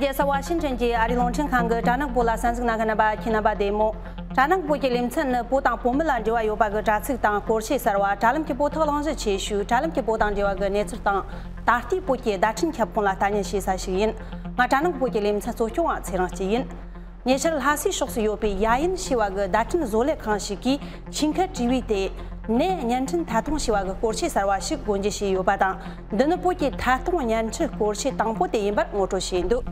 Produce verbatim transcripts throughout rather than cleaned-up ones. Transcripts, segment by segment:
རྒྱལ་ས་ཝ་ཤིང་ཊོན་གྱི་ཨ་རིའི་རླུང་འཕྲིན་ཁང་གི་དྲ་ནག་པོ་ལ་གསན་གཟིགས་གནང་མཁན་རྣམ་པ་ཁྱེད་རྣམ་པ་བདེ་མོ། དྲ་ནག་པོ་གི་ལེ་ཚན་ནི་བོད་དང་བོད་མི་ལ་འབྲེལ་བ་ཡོད་པ་གི་དྲ་ཚིགས་དང་སྐོར་ཆས་གསར་བ། དྲ་ལམ་གྱི་བོད་ཐོག་གླེང་གཞི་ཆེ་ཤོས། དྲ་ལམ་གྱི་བོད་དང་འབྲེལ་བ་གི་གནས་ཚུལ་དང་། ད་ལྟའི་བོད་ཀྱི་བརྡ་འཕྲིན་ཁྱབ་ཁོངས་ལ་ལྟ་ཉན་བྱེད་ས་ཞིག་ཡིན། ང་དྲ་ནག་པོ་གི་ལེ་ཚན་གཙོ་སྐྱོང་བ་ཚེ་རིང་སྐྱིད་ཡིན། ཉེ་ཆར་ལྷ་སའི་ཕྱོགས་སུ་ཡོད་པའི་ཡ་ཡིན་ཞེས་པ་གི་བརྡ་འཕྲིན་བཟོ་ལས་ཁང་ཞིག་གིས་ཆིང་ཁ་ཊི་ཝི་སྟེ། ནས་བརྙན་འཕྲིན་ཐད་གཏོང་ཞེས་པ་གི་སྐོར་ཆས་གསར་བ་ཞིག་སྒོ་འབྱེད་བྱས་ཡོད་པ་དང་། འདི་ནི་བོད་ཀྱི་ཐད་གཏོང་བརྙན་འཕྲིན་སྐོར་ཆས་དང་པོ་དེ་ཡིན་པར་ངོ་སྤྲོད་བྱས་འདུག་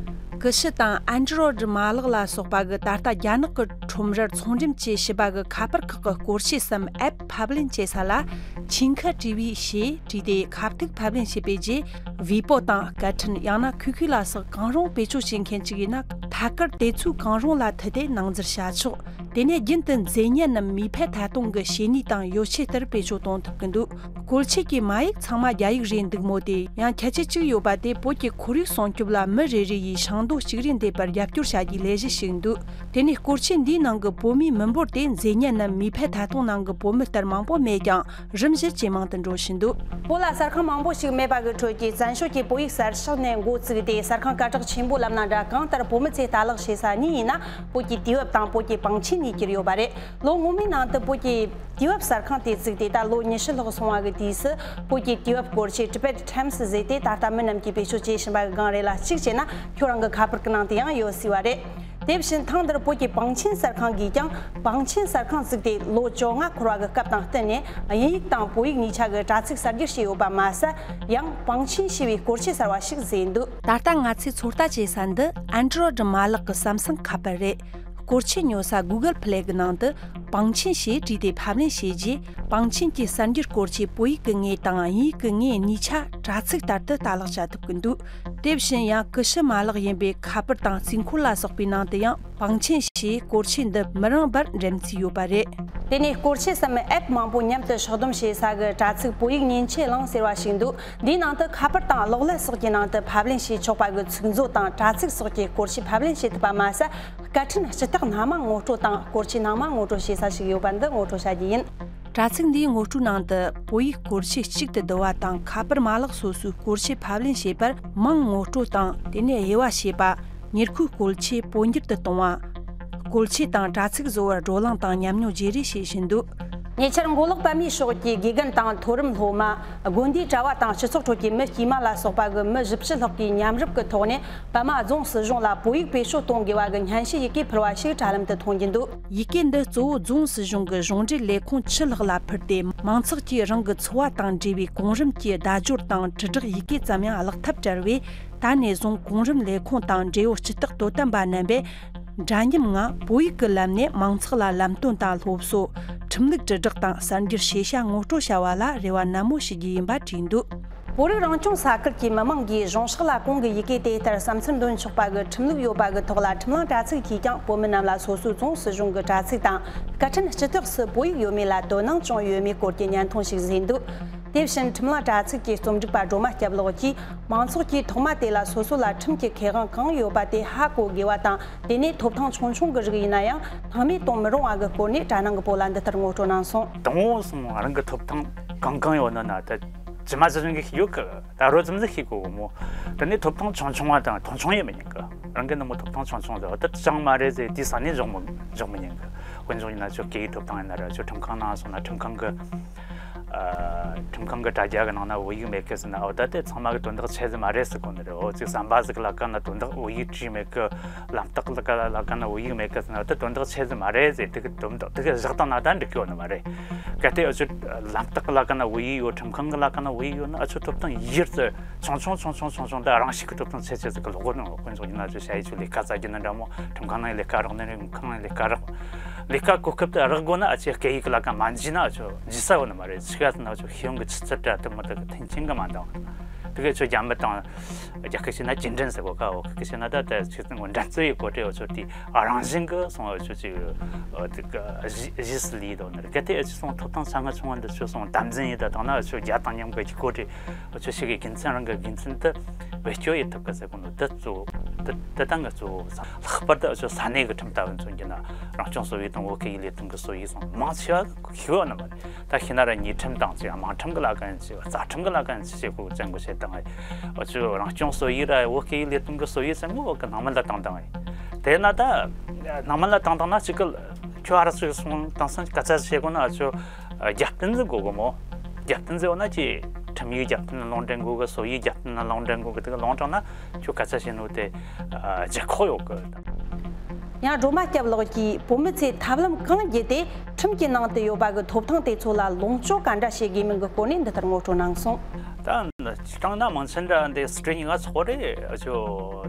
ཀུ་ཤུ་དང་ཨན་ཌོ་རོ་ཌི་མ་ལག་ལ་སོགས་པ་གི་ད་ལྟ་རྒྱ་ནག་གི་ཁྲོམ་རར་ཚོང་འགྲེམས་བཅས་བྱེད་པ་གི་ཁ་པར་ཁག་གི་སྐོར་ཆས་སམ་ཨེབ་ཕབ་ལེན་བྱེད་ས་ལ་ཆིང་ཁ་ཊི་ཝི་ཞེས་བྲིས་ཏེ་ཁ་ཐུག་ཕབ་ལེན་བྱས་པའི་རྗེས། ཝི་པོ་དང་སྐད་འཕྲིན། ཡང་ན་ཁུ་ཁུ་ལ་སོགས་གང་རུང་བེད་སྤྱོད་བྱེད་མཁན་ཅིག་ཡིན་ན། ཐད་ཀར་དེ་ཚོའི་གང་རུང་ལ་མཐུད་དེ་ནང་འཛུལ་བྱ་ཆོག་དེ་ནས་རྒྱུན་དུ་མཛེས་ཉམས་ནམ་མིས་ཕན་ཐད་གཏོང་གི་བྱེད་ནུས་དང་ཡོ་ཆས་ལྟར་བེད་སྤྱོད་གཏོང་ཐུབ་ཀྱི་འདུག་སྐོར་ཆས་ཀྱི་མ་ཡིག་ཚང་མ་རྒྱ་ཡིག་རེད་འདུག་མོ། དེ་ཡང་ཁྱད་ཆོས་གཅིག་ཡོད་པ་དེ་བོད་ཀྱི་ཁོར་ཡུག་སྲུང་སྐྱོབ་ལ་མི་རེ་རེ་ཡིས་ཤིང་སྡོང་གཅིག་རེ་འདེབས་པར་རྒྱབ་སྐྱོར་བྱ་རྒྱུའི་ལས་གཞི་ཞིག་འདུག་དེ་ནས་སྐོར་ཆས་འདིའི་ནང་གི་བོད་མིའི་མི་འབོར་དེ་མཛེས་ཉམས་ནམ་མིས་ཕན་ཐད་གཏོང་ནང་གི་བོད་མི་ལྟར་མང་པོ་མེད་ཀྱང་། རིམ་བཞིན་ཇེ་མང་དུ་འགྲོ་བཞིན་འདུག་བོད་ལ་གསར་ཁང་མང་པོ་ཞིག་མེད་པ་གི་ཁྲོད་ཀྱི་བཙན་བྱོལ་གྱི་བོད་ཡིག་གསར་ཤག་ནས་འགོ་བཙུགས་ཏེ། གསར་ཁང་སྐད་གྲགས་ཆེན་པོ་ལབ་ན་འདྲ། གང་ལྟར་བོད་མི་ཚོས་ལྟ་ཀློག་བྱེད་ས་གཉིས་ཡིན་ན། བོད་ཀྱི་དུས་བབ་དང་བོད་ཀྱི་པང་ཆེན་གཉིས་གྱུར་ཡོད་པ་རེད། ལོ་སྔོན་མའི་ནང་དུ་བོད་ཀྱི་དུས་བབ་གསར་ཁང་དེ་བཙུགས་ཏེ། ད་ལོ་ཉི་ཤུ་ལྷག་སོང་བ་གི་དུས་སུ། བོད་ཀྱི་དུས་བབ་སྐོར་ཆས་Tibet Times ཟེར་ཏེ། ད་ལྟ་མི་རྣམས་ཀྱིས་བེད་སྤྱོད་བྱེད་བཞིན་པ་གི་སྒང་རེ་ལ་གཅིག་བྱས་ན། ཁྱོད་རང་གི་ཁ་པར་གི་ནང་དུ་ཡང་ཡོད་སྲིད་པ་རེད། དེ་བཞིན་ཐེངས་འདིར་བོད་ཀྱི་པང་ཆེན་གསར་ཁང་གིས་ཀྱང་། པང་ཆེན་གསར་ཁང་བཙུགས་ཏེ་ལོ་བཅོ་ལྔ་འཁོར་བ་གི་སྐབས་དང་བསྟུན་ནས། དབྱིན་ཡིག་དང་བོད་ཡིག་གཉིས་ཆ་གི་དྲ་ཚིགས་གསར་སྒྱུར་བྱས་ཡོད་པ་མ་ཟད། ཡང་པང་ཆེན་ཞེས་པའི་སྐོར་ཆས་གསར་བ་ཞིག་བཟོས་འདུག་ད་ལྟ་ང་ཚོས་ཚོད་ལྟ་བྱེད་ས་འདི་Android མ་ལག་གི་Samsung ཁ་པར་རེད། སྐོར་ཆས་ཉོ་ས་Google Play གི་ནང་དུ་པང་ཆེན་ཞེས་བྲིས་ཏེ་ཕབ་ལེན་བྱས་རྗེས། པང་ཆེན་གྱི་གསར་འགྱུར་སྐོར་ཆས་བོད་ཡིག་གི་ངོས་དང་དབྱིན་ཡིག་གི་ངོས་གཉིས་ཆ་དྲ་ཚིགས་ལྟར་དུ་ལྟ་ཀློག་བྱ་ཐུབ་ཀྱི་འདུག་དེ་བཞིན་ཡང་ཀུ་ཤུ་མ་ལག་ཡིན་པའི་ཁ་པར་དང་རྩིས་འཁོར་ལ་སོགས་པའི་ནང་དུ་ཡང་པང་ཆེན་ཞེས་སྐོར་ཆས་འདི་མི་རིང་བར་འགྲེམས་རྩིས་ཡོད་པ་རེད། དེ་ནས་སྐོར་ཆས་སམ་ཨེབ་མང་པོ་མཉམ་དུ་ཕྱོགས་བསྡོམས་བྱེད་ས་གི་དྲ་ཚིགས་བོད་ཡིག་མཉེན་ཆས་གླིང་ཟེར་བ་ཞིག་འདུག་འདིའི་ནང་དུ་ཁ་པར་དང་གློག་ཀླད་སོགས་ཀྱི་ནང་དུ་ཕབ་ལེན་བྱེད་ཆོག་པ་གི་ཚིག་མཛོད་དང་། དྲ་ཚིགས་སོགས་ཀྱི་སྐོར་ཆས་ཕབ་ལེན་བྱེད་ཐུབ་པ་མ་ཟད། སྐད་འཕྲིན་སྤྱི་རྟགས་སྣ་མང་ངོ་སྤྲོད་དང་སྐོར་ཆས་སྣ་མང་ངོ་སྤྲོད་བྱེད་ས་ཞིག་ཡོད་པ་འདི་ངོ་སྤྲོད་བྱ་རྒྱུ་ཡིན། དྲ་ཚིགས་འདིའི་ངོ་སྤྲོད་ནང་དུ་བོད་ཡིག་སྐོར་ཆས་གཅིག་ཏུ་བསྡུ་བ་དང་། ཁ་པར་མ་ལག་སོ་སོའི་སྐོར་ཆས་ཕབ་ལེན་བྱེད་པར་མིང་ངོ་སྤྲོད་དང་། དེ་ནས་དབྱེ་བ་ཕྱེ་བ། ཉེར་མཁོའི་སྐོར་ཆས་སྤོ་འགྱུར་དུ་གཏོང་བ། སྐོར་ཆས་དང་དྲ་ཚིགས་བཟོ་བར་བགྲོ་གླེང་དང་ཉམས་མྱོང་བརྗེ་རེས་བྱེད་བཞིན་འདུག་ཉེ་ཆར་མགོ་ལོག་པདྨའི་ཕྱོགས་ཀྱི་དགེ་རྒན་དང་མཐོ་རིམ་སློབ་མ། དགོན་སྡེའི་གྲྭ་བ་དང་སྤྱི་ཚོགས་ཁྲོད་ཀྱི་མི་དཀྱུས་མ་ལ་སོགས་པ་གི་མི་བཞི་བཅུ་ལྷག་གིས་མཉམ་རུབ་ཀྱི་ཐོག་ནས། པདྨ་རྫོང་སྲིད་གཞུང་ལ་བོད་ཡིག་བེད་སྤྱོད་གཏོང་དགོས་པ་གི་སྙན་ཞུ་ཡི་གེ་ཕུལ་བ་ཞིག་དྲ་ལམ་དུ་མཐོང་རྒྱུ་འདུག་ཡི་གེ་འདི་གཙོ་བོ་རྫོང་སྲིད་གཞུང་གི་གཞུང་འབྲེལ་ལས་ཁུངས་བཅུ་ལྷག་ལ་ཕུལ་ཏེ། མང་ཚོགས་ཀྱིས་རང་གི་འཚོ་བ་དང་འབྲེལ་བའི་གོང་རིམ་གྱི་བརྡ་སྦྱོར་དང་དྲིལ་བསྒྲགས་ཡི་གེ་ཙམ་ཡང་བཀླག་ཐབས་བྲལ་བས། ད་ནས་བཟུང་གོང་རིམ་ལས་ཁུངས་དང་འབྲེལ་ཡོད་སྤྱི་བཏང་དོ་དམ་པ་རྣམ་པས། འདྲ་མཉམ་ངང་བོད་ཡིག་གི་ལམ་ནས་མང་ཚོགས་ལ་ལམ་སྟོན་དང་སློབ་གསོ། ཁྲིམས་ལུགས་དྲིལ་བསྒྲགས་དང་གསར་འགྱུར་ཤེས་བྱ་ངོ་སྤྲོད་བྱ་བ་ལ་རེ་བ་ནན་མོ་ཞུ་རྒྱུ་ཡིན་པ་བྲིས་འདུག་བོད་རིགས་རང་སྐྱོང་ས་ཁུལ་གྱི་མི་མང་གིས་གཞུང་ཕྱོགས་ལ་གང་གི་ཡི་གེ་དེ་ལྟར་བསམ་ཚུལ་འདོན་ཆོག་པ་གི་ཁྲིམས་ལུགས་ཡོད་པ་གི་ཐོག་ལ། ཁྲིམས་ལྷན་དྲ་ཚིགས་ཀྱིས་ཀྱང་བོད་མི་རྣམས་ལ་སོ་སོའི་རྫོང་སྲིད་གཞུང་གི་དྲ་ཚིགས་དང་སྐད་འཕྲིན་སྤྱི་ཚོགས་སུ་བོད་ཡིག་ཡོད་མེད་ལ་དོ་སྣང་བྱུང་ཡོད་མེད་སྐོར་གྱི་བརྙན་ཐུང་ཞིག་བཟོས་འདུག་དེ་བཞིན་ཁྲིམས་ལྷན་དྲ་ཚིགས་ཀྱི་རྩོམ་སྒྲིག་པ་སྒྲོལ་མ་སྐྱབས་ལགས་ཀྱིས། མང་ཚོགས་ཀྱིས་ཐོག་མ་དེ་ལ་སོ་སོ་ལ་ཁྲིམས་ཀྱི་ཁེ་དབང་གང་ཡོད་པ་དེ་ཧ་གོ་དགོས་པ་དང་། དེ་ནས་ཐོབ་ཐང་ཆུང་ཆུང་གི་རིགས་ཡིན་ན་ཡང་སྣང་མེད་གཏོང་མི་རུང་བ་གི་སྐོར་ནས་དྲ་ནང་གི་བོད་ལ་འདི་ལྟར་ངོ་སྤྲོད་གནང་སོང་། དང་པོ་སོང་རང་གི་ཐོབ་ཐང་གང་གང་ཡོད་ན་ན་ད་ཇི་མ་ཇི་བཞིན་གྱི་ཤེས་ཡོད་གི། ད་རོ་ཙམ་ཟིག་ཤེས་དགོས་གི་མོ། དེ་ནས་ཐོབ་ཐང་ཆུང་ཆུང་བ་དང་མཐོང་ཆུང་ཡེ་མི་ཉན་གི། རང་གི་ནུ་མོ་ཐོབ་ཐང་ཆུང་ཆུང་ཟེར་བ་ད་ཅང་མ་རེད་ཟེར་དེའི་ས་ནས་འཇོག་མི་འཇོག་མི་ཉན་གི། དཀོན་མཆོག་ཡིན་ན་ཁྱོད་སྐད་ཡིག་ཐོབ་ཐང་ཡིན་ན་ར། ཁྱོད་ཁྲིམས་ཁང་ནང་སོང་ན་ཁྲིམས་ཁང་གི་ཨ། ཁྲིམས་ཁང་གི་དྲ་རྒྱ་གི་ནང་ན་བོད་ཡིག་མེད་གི་ཟེར་ན། འོ་ད་དེ་ཚང་མ་གི་དོན་དག་ཆེ་ཟིག་མ་རེད་ཟེར་གོ་ནི་རེད། འོ་ཅིག་ཟམ་པ་ཟིག་ལ་ཀ་ན་དོན་དག་བོད་ཡིག་བྲིས་མེད་གི། ལམ་རྟགས་ལ་ཀ་ལ་ཀ་ན་བོད་ཡིག་མེད་གི་ཟེར་ན། འོ་ད་དོན་དག་ཆེ་ཟིག་མ་རེད་ཟེར། དེ་གི་དོན་དག་དེ་གི་བཞག་བཏང་ན་ད་འགྲིག་གི་ཡོད་ནི་མ་རེད། གལ་ཏེ་འུ་ཆོ་ལམ་རྟགས་ལ་ཀ་ན་བོད་ཡིག་ཡོད། ཁྲིམས་ཁང་གི་ལ་ཀ་ན་བོད་ཡིག་ཡོད་ན་འུ་ཆོ་ཐོབ་ཐང་ཡིར་ཙི་ཆུང་ཆུང་ཆུང་ཆུང་ཆུང་ཆུང་ད་རང་ཤུགས་ཀྱི་ཐོབ་ཐང་ཆེ་ཆེ་ཟིག་གི་ལོག་གོ་ནི། དཀོན་མཆོག་ཡིན་ན་འུ་ཆོ་ཞ་ཡི་ཆོ་ལས་ཀ་བཙལ་རྒྱུ་ནི་འདྲ་མོ། ཁྲིམས་ཁང་ནང་ལས་ཀ་རག་ནི་རེད། ཁང་ནང་ལས་ཀ་རག་ལས་ཀ་གོ་སྐབས་དེ་རག་དགོས་ན་འུ་ཆོས་སྐད་ཡིག་ལ་ཀ་མ་འཇུས་ན་འུ་ཆོ་འཇུས་ས་ཡོད་ནི་མ་རེད། ཆི་ག་ཟེར་ན་འུ་ཆོ་ཤེས་ཡོན་གྱི་ཆུ་ཚད་དྲ་དེ་མོ་དེ་གི་མཐུན་རྐྱེན་གི་མ་འདང་། དེ་གི་འུ་ཆོ་རྒྱ་མི་དང་རྒྱ་སྐད་བཤད་ན་ཅི་འདྲེན་ཟེར་གོ་ཀ། འོ་ཁི་གི་བཤད་ན་ད་ད་ཆི་ཟེར་གོ་འགྲན་རྩོད་ཡི་གོ་དེ་འུ་ཆོ་དེ་རང་བཞིན་གི་སོང་འུ་ཆོ་ཅིག་དེ་གི་གཞི་གཞི་སུ་ལུས་དོ་ནི་རེད། གལ་ཏེ་འུ་ཆོ་སོང་ཐོབ་ཐང་ཆ་ང་ཆུང་བ་འདི་ཆོ་སོང་དམ་འཛིན་ཡིན་ད་དང་ན་འུ་ཆོ་རྒྱ་དང་མཉམ་གི་གི་གོ་དེ་འུ་ཆོ་ཞིག་གི་དགེ་མཚན་རང་གི་དགེ་མཚན་དེ་བེད་སྤྱོད་ཡེ་ཐུབ་གི་ཟེར་གོ་ནོ་དེ་གཙོ་བོ། དེ་དང་གི་གཙོ་བོ་ལྷག་པར་དུ་ཨ་ཅོ་ས་གནས་ཀྱི་ཁྲིམས་ལྟ་བུ་མཚོན་རྒྱུ་ན་རང་སྐྱོང་སྲོལ་ཡིག་དང་བོད་སྐད་ཡིག་ལས་དོན་གྱི་སྲོལ་ཡིག་སོགས་མང་ཆེ་བ་ཤེས་ཡོད་ནི་མ་རེད། ད་ཤེས་ན་ར་ཉེས་ཁྲིམས་དང་ཅིག་དམངས་ཁྲིམས་ཀྱི་ལས་ཀ་ཡིན་ཅིག་རྩ་ཁྲིམས་ཀྱི་ལས་ཀ་ཡིན་ཅིག་བྱེད་དགོས་ཅན་གོ་བྱེད་དང་ཨ་ཅོ་རང་སྐྱོང་སྲོལ་ཡིག་ར་བོད་སྐད་ཡིག་ལས་དོན་གྱི་སྲོལ་ཡིག་ཟེར་ནོ་བོད་ཀྱི་ནང་མི་ལ་བཏང་བཏང་ཨ། དེ་ན་ད་ནང་མི་ལ་བཏང་བཏང་ན་ཅིག་གི་ཁྱོད་ཨ་ར་ཚུགས་སོང་དེང་སང་ག་ཚ་བྱེད་དགོས་ན་ཨ་ཅོ་རྒྱབ་རྟེན་ཟིག་དགོས་གི་མོ། རྒྱབ་རྟེན་ཟིག་ཡོད་ན་ཅིག་ཁྲིམས་ཡིག་རྒྱབ་རྟེན་ལ་ལུང་འདྲེན་དགོས་གི། སྲོལ་ཡིག་རྒྱབ་རྟེན་ལ་ལུང་འདྲེན་དགོས་གི། དེ་གི་ལུང་དྲངས་ན་ཁྱོད་ག་ཚ་བྱེད་ནོ་དེ་ཨ་ལྗིད་ཁོག་ཡོད་གི། ཡང་སྒྲོལ་མ་སྐྱབས་ལགས་ཀྱིས་བོད་མི་ཚོས་ཐབས་ལམ་གང་བརྒྱུད་དེ་ཁྲིམས་ཀྱི་ནང་དུ་ཡོད་པ་གི་ཐོབ་ཐང་དེ་ཚོ་ལ་ལོངས་སྤྱོད་ག་འདྲ་བྱེད་དགོས་མིན་གྱི་སྐོར་ནས་འདི་ལྟར་ངོ་སྤྲོད་གནང་སོང་། ད་སྤྱིར་བཏང་ན་མང་ཆེ་འདྲ་འདི་སྲིད་གྲོས་གཉིས་ཀ་ཚོགས་རེད། ཨ་ཅོ་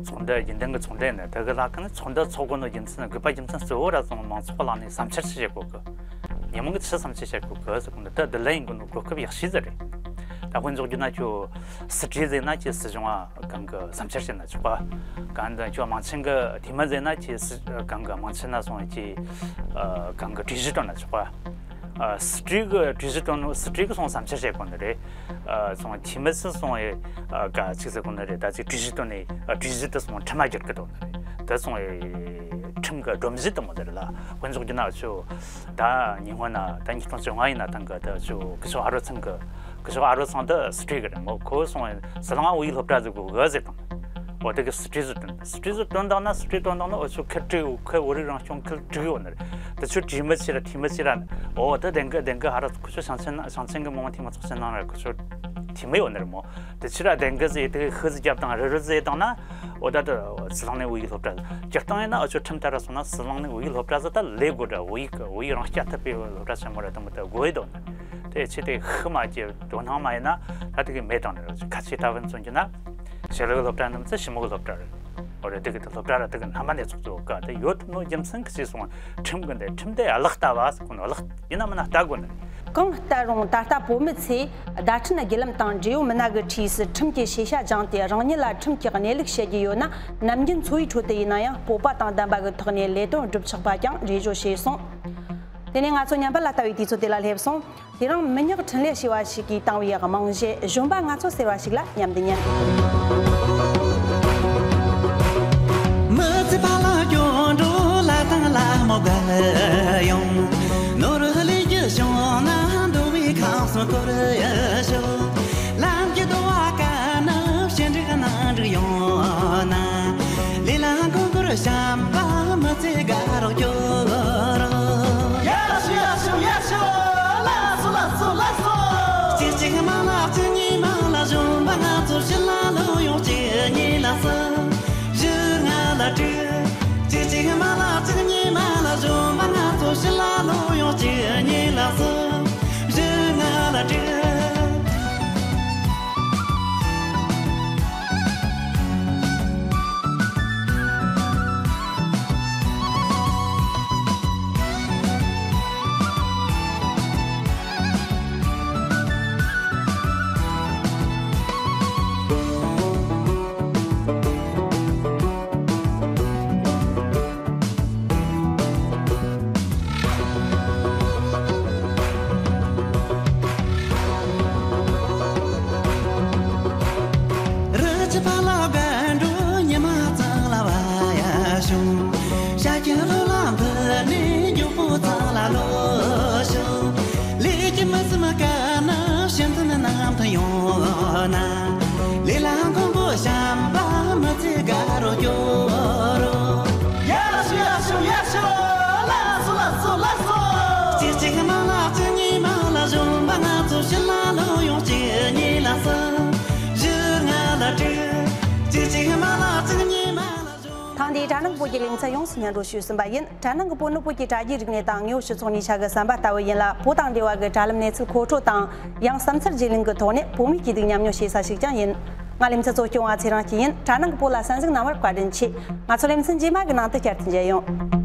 ཚོགས་འདུ་རྒྱུན་ལྡན་གྱི་ཚོགས་འདུ་ནི་དེ་གི་ལྷག་གི་ནི་ཚོགས་འདུ་ཚོགས་དགོས་ནོ་རྒྱུ་མཚན་དགོས་པ་རྒྱུ་མཚན་གཙོ་བོ་ར་སོང་མང་ཚོགས་ལ་ནི་བསམ་འཆར་ཞིག་བྱེད་དགོས་གི། ཉིན་མོ་གི་ཆི་བསམ་འཆར་བྱེད་དགོས་གི་ཟེར་གོ་ནི་ད་འདི་ལ་ཡིན་དགོས་ནོ་གོ་སྐབས་ཡག་ཤོས་ཟིག་རེད། ད་དཔེ་འཇོག་རྒྱུ་ན་ཁྱོད་སྲིད་གྲོས་ཟེར་ན་ཁྱོད་སྲིད་གཞུང་ཨ་གང་གི་བསམ་འཆར་བྱེད་ན་ཆོག་པ། གང་འདི་ཁྱོད་དམངས་ཆེན་གི་འཐུས་མི་ཟེར་ན་ཁྱོད་སྲིད་གང་གི་དམངས་ཆེན་ན་སོང་ཁྱོད་ཨ་གང་གི་གྲོས་གཞི་བཏོན་ན་ཆོག་པ། ཨ་སྲིད་གྲོས་གི་གྲོས་གཞི་བཏོན་ནོ་སྲིད་གྲོས་གི་སོང་བསམ་འཆར་བྱེད་དགོས་ནི་རེད། ཨ་སོང་འཐུས་མི་སུ་སོང་ཨེ་ཨ་ག་ཅིག་ཟེར་དགོས་ནི་རེད། ད་ཅིག་གྲོས་གཞི་བཏོན་ནས་ཨ་གྲོས་གཞི་དེ་སོང་ཁྲིམས་མ་བསྒྱུར་གི་འདུག་ནི་རེད། དེ་སོང་ཨེ་ཁྲིམས་གི་སྒྲོམ་གཞི་དེ་མོ་ཟེར་ལ་དཔེ་འཇོག་རྒྱུ་ན་ཁྱོད་ད་ཉིན་སྔོན་ན་ད་ཉིས་སྟོང་བཅོ་ལྔ་ཡིན་ན་ཐང་གི་ད་ཁྱོད་སྐུ་ཞབས་ཨ་རོ་ཚང་གི་སྐུ་ཞབས་ཨ་རོ་ཚང་དེ་སྲིད་གྲོས་གི་རེད་མོ། ཁོ་སོང་ཨེ་ཟི་ལིང་ཨ་བོད་ཡིག་སློབ་གྲྭ་ཟིག་གི་འོས་ཟེར་དང་། འོ་དེ་གི་སྲིད་གྲོས་ཟིག་བཏོན། སྲིད་གྲོས་ཟིག་བཏོན་བཏང་ན་སྲིད་གྲོས་བཏོན་བཏང་ན་འོ་ཁྱོད་ཁུལ་དྲུག་ཡོད། ཁུལ་བོད་རིགས་རང་སྐྱོང་ཁུལ་དྲུག་ཡོད་ནི་རེད། དེ་ཁྱོད་གྲོས་མི་ཆེ་ར་འཐུས་མི་ཆེ་ར། འོ་དེ་བདེན་གི་བདེན་གི་ཧ་ར་ཁུ་ཆོ་ཞིང་ཆེན་ན་ཞིང་ཆེན་གི་མི་མང་འཐུས་མི་ཚོགས་ཆེན་ནང་ར་ཁུ་ཆོ་འཐུས་མི་ཡོད་ནི་རེད་མོ། དེ་ཆེ་ར་བདེན་གི་ཟེར་དེ་གི་ཤུ་ཟིག་རྒྱབ་དང་རི་རུ་ཟེར་བཏང་ན། འོ་ད་དེ་ཟི་ལིང་ནས་བོད་ཡིག་སློབ་གྲྭ་སྤྱིར་བཏང་ཡིན་ན་འུ་ཆོ་ཁྲིམས་ལྟར་ར་སོང་ན་ཟི་ལིང་ནས་བོད་ཡིག་སློབ་གྲྭ་ཟིག་ད་ལས་དགོས་ར། བོད་ཡིག་བོད་ཡིག་རང་རྐྱ་ཐུབ་པའི་སློབ་གྲྭ་ཆེན་མོ་ར་དེ་མོ་དེ་དགོས་ཡོད་དོ་ནི། དེ་ཆེ་དེ་ཤུ་མ་གྱི་དོ་སྣང་མ་ཡིན་ན་ད་དེ་གི་མེད་དང་ནི་ར། ཁ་ཆེ་ལྟ་བུ་མཚོན་རྒྱུ་ན། ཞི་ལུ་གི་སློབ་གྲྭ་རྣམས་ཚོ་ཞི་མོ་གི་སློབ་གྲྭ་རེད། འོ་རེད། དེ་གི་དེ་སློབ་གྲྭ་ར་དེ་གི་རྣམ་པ་ནས་ཚོགས་གཙོ་ག་དེ་ཡོད་ནོ་རྒྱུ་མཚན་གི་ཅིག་སོང་ཁྲིམས་གི་འདི་ཁྲིམས་དེ་གླགས་ལྟ་བ་ཟེར་གོ་ནོ་གླགས་ཡིན་ན་མིན་ན་ལྟ་དགོས་ནི། གང་ལྟར་རུང་ད་ལྟ་བོད་མི་ཚོས་བརྡ་འཕྲིན་བརྒྱུད་ལམ་དང་འབྲེལ་ཡོད་མི་སྣ་གི་འཁྲིས་སུ་ཁྲིམས་ཀྱི་ཤེས་བྱ་སྦྱངས་ཏེ་རང་ཉིད་ལ་ཁྲིམས་ཀྱི་གནས་ལུགས་བཤད་རྒྱུ་ཡོད་ན་ནམ་རྒྱུན་འཚོ་བའི་ཁྲོད་དུ་ཡིན་ན་ཡང་སྤོབས་པ་དང་ལྡན་པ་གི་ཐོག་ནས་ལས་དོན་སྒྲུབ་ཆོག་པ་ཀྱང་རེ་བཅོལ་བྱས་སོང་། དེ་ནས་ང་ཚོ་ཉམས་པ་ལ་ལྟ་བའི་དུས་ཚོད་དེ་ལ་སླེབས་སོང་། དེ་རིང་མི་ཉག་འཕྲིན་ལས་ཞེས་པ་ཞིག་གིས་བཏང་བའི་རྨང་གཞི་གཞོན་པ་ང་ཚོ་ཟེར་བ་ཞིག་ལ་མཉམ་དུ་ཉན། མི་ཚེ་ཕ་ལ་སྐྱོ་འགྲོ་ལ་དང་ལ་མོ་ག་ཡོང་། ནོར་ལས་རྒྱུ་བྱུང་ན་འདུ་བའི་ཁམས་སུ་འཁོར་ཡ་ཤོག་ལམ་གྱི་དུ་བ་ཀ་ན་ཕྱི་འགྲིག་ནང་འགྲིག་ཡོང་ན། ལས་ལ་མགོ་སྐོར་བྱམས་པ་མི་ཚེ་དགའ་རོགས་སྐྱོ་རོགས། ཡ་ཤོ་ཡ་ཤོ་ཡ་ཤོ། ལགས་སོ་ལགས་སོ་ལགས་སོ། གཅིག་གཅིག་མ་ལ་གཅིག་གཉིས་མ་ལ་གཞོན་པ་ང་ཚོ་ཕྱི་ལ་ལོག་ཡོང་། གཅིག་གཉིས་ལ་སུ་བཞི་ལྔ་ལ་དྲུག་གཅིག་གཅིག་མ་ལ་གཅིག་གཉིས་མ་ལ་གཞོན་པ་ང་ཚོ་ཕྱི་ལ་ལོག་ཡོང་། གཅིག་གཉིས་ལ་སུ་བཞི་ལྔ་ལ་དྲུག་རི་ཆུ་ཕ་ལ་བར་འགྲོ་ཉི་མ་གཙང་ལ་བ་ཡ་བྱུང་། ཤ་ཁྱི་ལོ་ལ་འདི་ནས་མགྱོགས་པོ་གཙང་ལ་ལོ་བྱུང་། ལས་ཀྱི་མི་སེམས་དཀར་ན་ཤིན་ཏུ་ནི་ནམ་དུ་ཡོང་ན། ལས་ལ་མགོན་པོ་བྱམས་པ་མི་ཚེ་དགའ་རོགས་སྐྱོ་རོགས། ཡ་ཤོ་ཡ་ཤོ་ཡ་ཤོ། ལགས་སོ་ལགས་སོ་ལགས་སོ། གཅིག་གཅིག་མ་ལ་གཅིག་གཉིས་མ་ལ་གཞོན་པ་ང་ཚོ་ཕྱི་ལ་ལོག་ཡོང་། གཅིག་གཉིས་ལ་སུ་བཞི་ལྔ་ལ་དྲུག་གཅིག་གཅིག་མ་ལ་གཅིག་གཉིས་མ་ལ་གཞོན། ཐེངས་འདིའི་དྲ་ནང་གི་བོད་ཀྱི་ལེ་ཚན་ཡོངས་སུ་སྙན་སྒྲོན་ཞུས་ཟིན་པ་ཡིན། དྲ་ནང་གི་བོད་ནི་བོད་ཀྱི་དྲ་རྒྱའི་རིག་གནས་དང་དངོས་ཡོད་སྤྱི་ཚོགས་གཉིས་ཆ་གི་བསམ་པ་ལྟ་བུ་ཡིན་ལ། བོད་དང་འབྲེལ་བ་གི་དྲ་ལམ་གནས་ཚུལ་མཁོ་སྤྲོད་དང་ཡང་བསམ་ཚུལ་བརྗེ་ལེན་གྱི་ཐོག་ནས་བོད་མིའི་སྐྱིད་སྡུག་མཉམ་མྱོང་བྱེད་ས་ཞིག་ཀྱང་ཡིན། ང་ལེ་ཚན་གཙོ་སྐྱོང་བ་ཚེ་རིང་སྐྱིད་ཡིན། དྲ་ནང་གི་བོད་ལ་གསན་གཟིགས་གནང་བར་བཀའ་དྲིན་ཆེ། ང་ཚོ་ལེ་ཚན་རྗེས་མ་གི་ནང་དུ་བསྐྱར་དུ་མཇལ་ཡོང་།